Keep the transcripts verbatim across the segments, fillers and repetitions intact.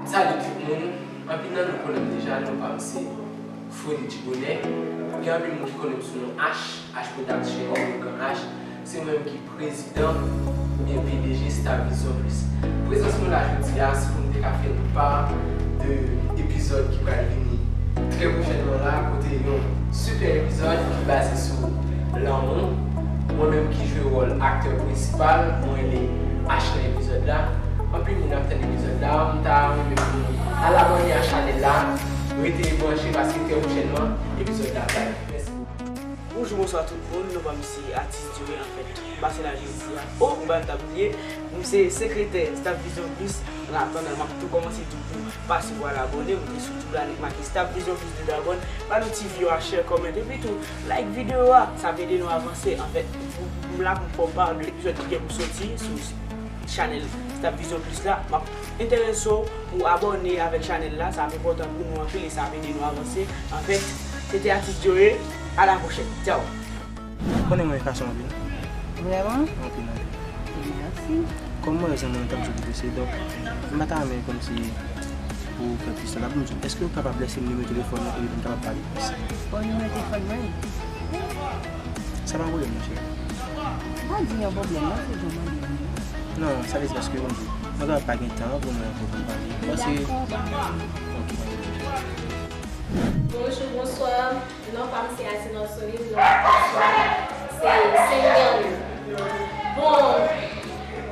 Salut tout moun, anpil nan nou konnen m deja, non pa m se Freddy Djibonè. Gen anpil moun ki konnen m sou non H, H Production, Ogan H. Se mwen menm ki prezidan oubyen P D G Star Vision Plus. Prezans mwen la jodi a, se pou m te ka fè nou pa de epizòd ki pral vini trè pwochènman la, kote yon sipè epizòd ki baze sou lanmou. Mwen menm ki jwe wòl aktè prensipal, mwen rele H nan epizòd la. Anpil moun ap tann epizòd la, m ta renmen pou nou al abòne a chanèl la, rete branche paske trè pwochènman, epizòd la pral. Mèsi. Bonjou, bonswa tout moun, non pa m se Atis Dure, anfèt, m pase la jodi a. O, m pa t ap bliye, m se sekretè Staff Vision Plus, an atandan, m ap tou kòmanse tou pou pase pou al abòne, m te sou YouTube la, nèk make Staff Vision Plus de Dabòn, ba nou ti view a, share, comment, epi tou, like videyo a, sa ap ede nou avanse, anfèt, m la pou m fè w pa de epizòd ki gen pou soti sou chanèl Staff Vision Plus la, m ap enterese w pou abòne avèk chanèl la, sa ap enpòtan pou nou anpil e sa ap ede nou avanse. Anfèt, se te Atis Dure, a la pwochèn. Tchao! Konnen mwen fason anpil. Vrèman? Anpil, anpil. Mèsi. Kòm mwen zanmi mwen t ap jwe plis, donk, m pa ta renmen kòmsi pou fè plis tan la, pou m di w, èske w kapab lèse m nimewo telefòn ou epi m kapab pale plis? Bon, nimewo telefòn mwen. Sa pa pwoblèm, monchè. Pa di yon pwoblèm, non, se jan mande m. Non, sa vle di paske, bon, mwen kapab pa gen tan pou mwen ankò pou m pale. Paske, ok. Bonjou, bonswa. Non pa m se Asinor Solim, non pa m se Sengerli. Bon,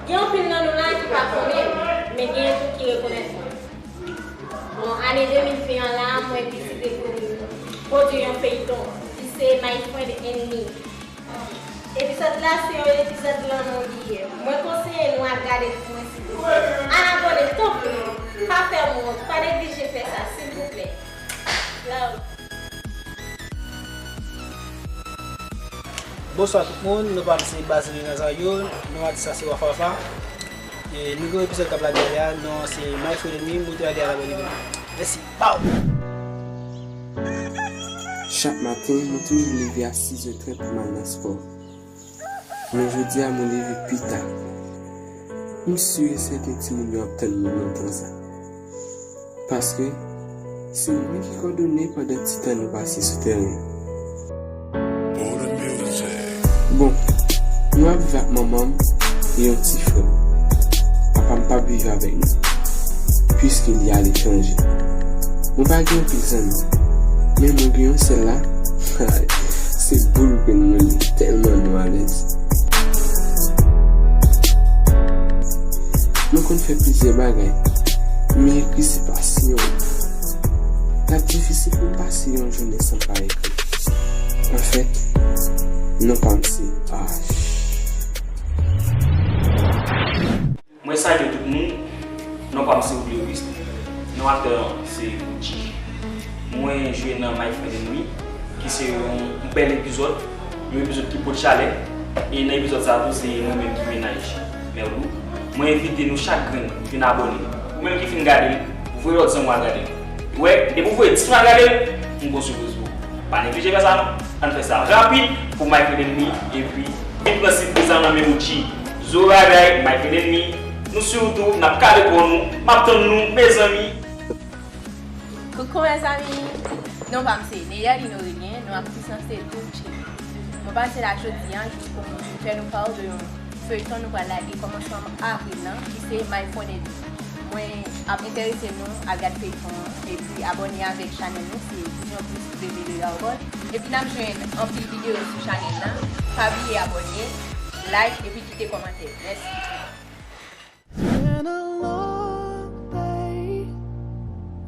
gen anpil nan nou la ki pa konnen m, men gen tou ki rekonèt mwen. Bon, ane de mil ven an la, mwen deside pou m pwodui yon feyton ki se My Friend and Me. Epizòd la se yon epizòd lanmou li ye. Mwen konseye nou al gade l pou mwen, silvouplè. Al abòne, tanpri. Pa fè m wont. Pa neglije fè sa, silvouplè. Love. Bonswa tout moun, non pa m se Bazili Nazario, non atis la se Wafa Wafa. E nou gen yon epizòd k ap lage ale a, non se My Friend and Me, moute lage al abòne pou nou. Mèsi, baww! Chak maten, mwen toujou leve a sis è trant pou m al nan spò. Men jodi a, mwen leve pi ta. M si e sèten timoun yo ap tann mwen nan tan sa. Paske se mwen ki kòdone pandan ti tan nou pase sou tèren. Bon, nou ap viv ak manman m e yon ti frè m. Papa m p ap viv avèk nou, piske li aletranje. Mwen pa gen anpil zanmi, men mwen gen yon sèl la, se boul grenn mwen, li tèlman nou alèz. Mwen konn fè plizyè bagay, men ekri se pasyon m. L ap difisil pou m pase yon jounen san pa ekri. Anfèt, non pa m se H. Mwen salye tout moun, non pa m se Julio Christ, non aktè an se Gucci. Mwen jwe nan My Friend and Me, ki se yon bèl epizòd, yon epizòd ki pot chalè, e nan epizòd sa a tou se mwen menm ki mennaj Mèlou. Mwen envite nou chak grenn vin abòne. Ou menm ki fin gade l, voye lòt zanmi w al gade l. Ou wè, depi w voye dis moun al gade l, m gon sipriz pou ou. Pa neglije fè sa non. Ann fè sa rapid pou My Friend and Me, epi vin pran sipriz la nan men Gucci. Zo bagay, My Friend and Me, nou swiv tou, n ap kale kò nou, m ap tann nou, mezanmi. Koukou mezanmi, non pa m se Neyerline Aurélien, non aktris lan se Gucci. Mwen pase la jodi a jis pou mwen fè nou pale de yon feyton nou pral lage kòmansman avril lan, ki se My Friend and Me. Mwen ap enterese nou al gad feyton an, epi abòne avèk chanèl nou, se Vision Plus Bébé de Garbon. Epi n ap jwenn anpil videyo sou chanèl la. Pa bliye abòne, like, epi kite kòmantè. Mèsi. Been a long day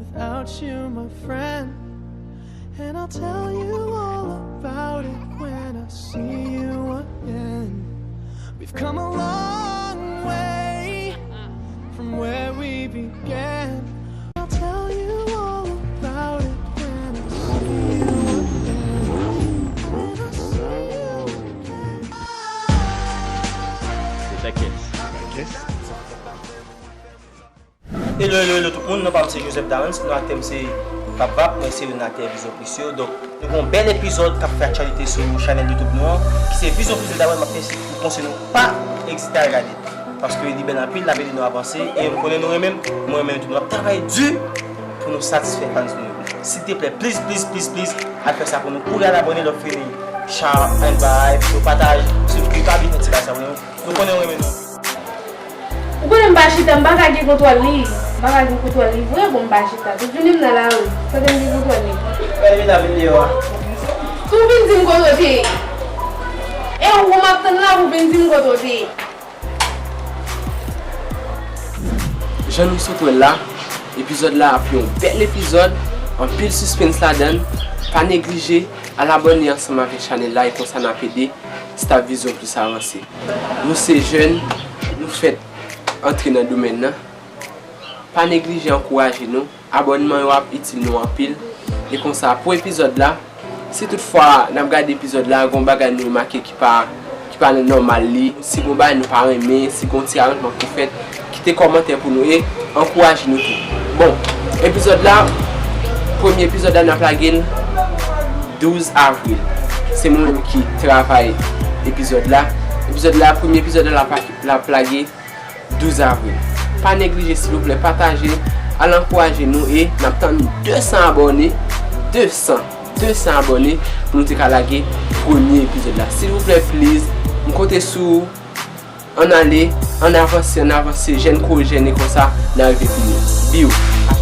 without you, my friend. And I'll tell you all about it when I see you again. We've come a long way from where we began. I'll tell you all about it when I see you again. When I see you again. Hello, hello, hello tout moun, non pa m se Joseph Darens, non aktè m se Vap Vap, mwen se youn nan aktè Vision Plus yo. Donk, nou gen yon bèl epizòd k ap fè aktyalite sou chanèl YouTube nou an, ki se Vision Plus de Dabòn, m ap fè pou konseye nou pa ezite al gade. Paske li bèl anpil, l ap ede nou avanse, e nou konnen nou renmen l, mwen renmen l tou. Nou ap travay di pou nou satisfè fans nou yo. Silteplè, please, please, please, please, al fè sa pou nou. Kouri al abòne lè w fini. Share and vibe, nou pataje, swiv, nou pa bliye fè ti bagay sa pou nou. Nou konnen nou renmen nou. Ou konnen m pa chita, m pa ka gen kontwòl li. M pa ka gen kontwòl li vre, bon, m pa chita. Tout jounen m nan lari, kote m gen kontwòl li? Gade medam vin deyò a. Si w vin di m kote w te ye. E ou m ap tann la pou w vin di m kote w te ye. Jan nou sot wè l la, epizòd la ap yon bèl epizòd, anpil sispens ladan l. Pa neglije al abòne ansanm avèk chanèl la, e konsa n ap ede Staff Vision Plus avanse. Nou se jèn, nou fèk antre nan domèn nan. Pa neglije ankouraje nou. Abònman yo ap itil nou anpil. E konsa, pou epizòd la, si toutfwa n ap gade epizòd la, gon bagay nou remake ki pa, ki pa nan nòmal li, si gon bagay nou pa renmen, si gon ti aranjman pou fèt, kite kòmantè pou nou e ankouraje nou tou. Bon, epizòd la, premye epizòd la n ap lage l douz avril. Se mwen menm ki travay epizòd la. Epizòd la, premye epizòd la, l ap, l ap lage douz avril. Pa neglije, silvouplè, pataje, al ankouraje nou e n ap tann de san abòne, de san, de san abòne pou nou te ka lage premye epizòd la. Silvouplè, please, m konte sou ou. Ann ale, ann avanse, ann avanse, jèn ko jèn e konsa, n a rive pi lwen. Biw.